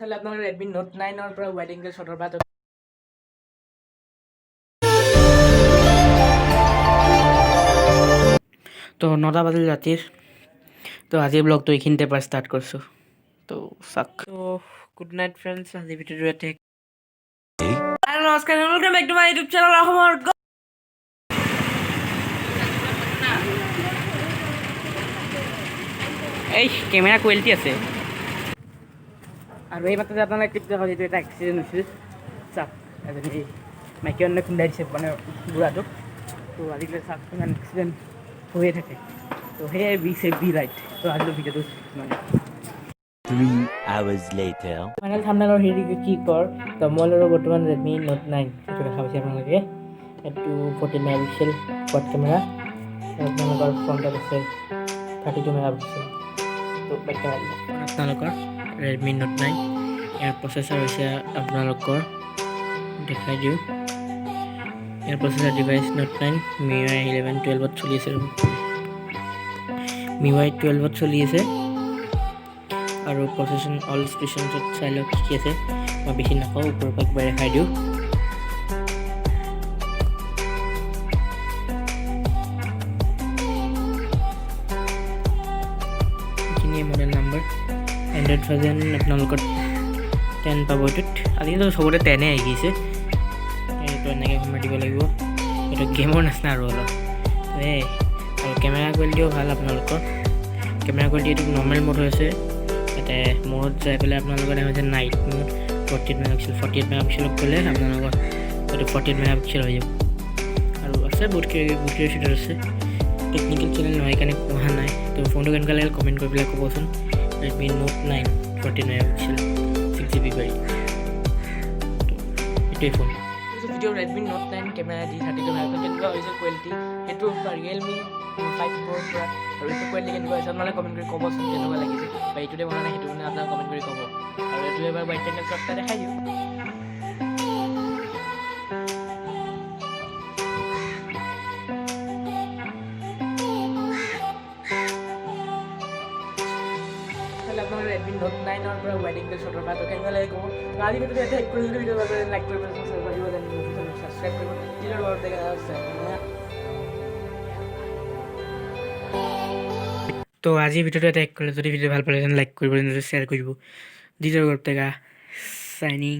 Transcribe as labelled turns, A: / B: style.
A: চালে আপোনালোকে Redmi note 9ৰ পৰা ৱাইড এংগল শ্বটৰ পৰা। তো 9টা বাজিল ৰাতিৰ। তো আজিৰ ব্লগটো এইখিনিতে পৰা ষ্টাৰ্ট কৰিছোঁ। তো চাওক, তো গুড নাইট ফ্ৰেণ্ডছ, আজি ভিডিঅ'টো ইয়াতে। আৰু নমস্কাৰ, welcome back to my YouTube channel অসমৰ। এই কেমেৰা কোৱালিটি আছে। আৰু এই মাত্ৰ যে আপোনালোকে ক্লিপ দেখা, যিটো এটা এক্সিডেণ্ট হৈছিল, চাওক, এজনী মাইকী মানুহে খুন্দাই দিছে মানে বুঢ়াটোক। তো আজিকালি চাওক, ইমান এক্সিডেণ্ট হৈয়ে থাকে। তো সেয়াই, বি ছেফ, বি ৰাইট। তো আজিৰ ভিডিঅ'টো মানে
B: 3 hours later.
A: Final থাম্বনেলৰ হেৰি কি কৰ। তো মই ল'লোঁ বৰ্তমান ৰেডমি নোট 9। সেইটো দেখা পাইছে আপোনালোকে, এইটো 14 মেগা পিক্সেল কোৱাড কেমেৰা। আপোনালোকৰ ফ্ৰণ্টত আছে 32 মেগা পিক্সেল। তো বেক কেমেৰা দিছে আপোনালোকৰ ৰেডমি নোট 9। ইয়াৰ প্ৰচেছৰ হৈছে আপোনালোকৰ, দেখাই দিওঁ, ইয়াৰ প্ৰচেছৰ ডিভাইচ নোট 9 মিউআই 11 12ত চলি আছে, মিউআই 12ত চলি আছে। আৰু প্ৰচেছন অল ষ্টেচনছত চাই লওক কি কি আছে। মই বেছি নকওঁ, ওপৰৰ পৰা কিবা দেখাই দিওঁ। এইখিনিয়ে মডেল নাম্বাৰ। এণ্ড্ৰইড ভাৰ্জন আপোনালোকৰ 10 পাব এইটোত। আজিকালি চবতে 10েই আহি গৈছে। এইটো এনেকৈ সোমাই দিব লাগিব। এইটো গেমৰ নিচিনা আৰু অলপ এই। আৰু কেমেৰা কোৱালিটিও ভাল আপোনালোকৰ। কেমেৰা কোৱালিটি এইটো নৰ্মেল মোড হৈছে। ইয়াতে মোডত যাই পেলাই আপোনালোকৰ হৈছে নাইট মোড, 48 মেগা পিক্সেল। 48 মেগা পিক্সেলত গ'লে আপোনালোকৰ এইটো 48 মেগা পিক্সেল হৈ যাব। আৰু আছে বহুত কিবা বহুত কিবা ফিচাৰ আছে। টেকনিকেল চেনেল নহয় কাৰণে পঢ়া নাই। তো ফোনটো কেনেকুৱা লাগিল কমেণ্ট কৰি পেলাই ক'বচোন। Redmi note 9, 14 megapixel, 6 GB পাৰি। তো এইটোৱে phone. Video Redmi note 9 camera দি 32 মেগা কেনেকুৱা হৈছে কোৱালিটি, সেইটো ৰিয়েলমি 5 প্ৰ'ৰ পৰা আৰু এইটো কোৱালিটি কেনেকুৱা হৈছে আপোনালোকে কমেণ্ট কৰি ক'বচোন কেনেকুৱা লাগিছে, বা এইটোতে বনা নাই সেইটো মানে আপোনালোকে কমেণ্ট কৰি ক'ব। আৰু এইটো এবাৰ ৱাইড এংগল শ্বট এটা দেখাই দিওঁ। তাহলে আপোনালোকে ৰেডমি নোট 9ৰ পৰা ৱাইড এংগল শ্বটৰ পৰা। তো কেনেকুৱা লাগে ক'ব। তো আজি ভিডিঅ'টো ইয়াতে শেষ কৰিলোঁ। ভিডিঅ' ভাল লাইক কৰিব, শ্বেয়াৰ কৰিব, ছাবস্ক্ৰাইব কৰিব। নিজৰ ঘৰত দেখা। তো আজিৰ ভিডিঅ'টো এটা শেষ কৰিলোঁ। যদি ভিডিঅ' ভাল পালে, লাইক কৰিব, শ্বেয়াৰ কৰিব। নিজৰ ঘৰত টেকা চাইনিং।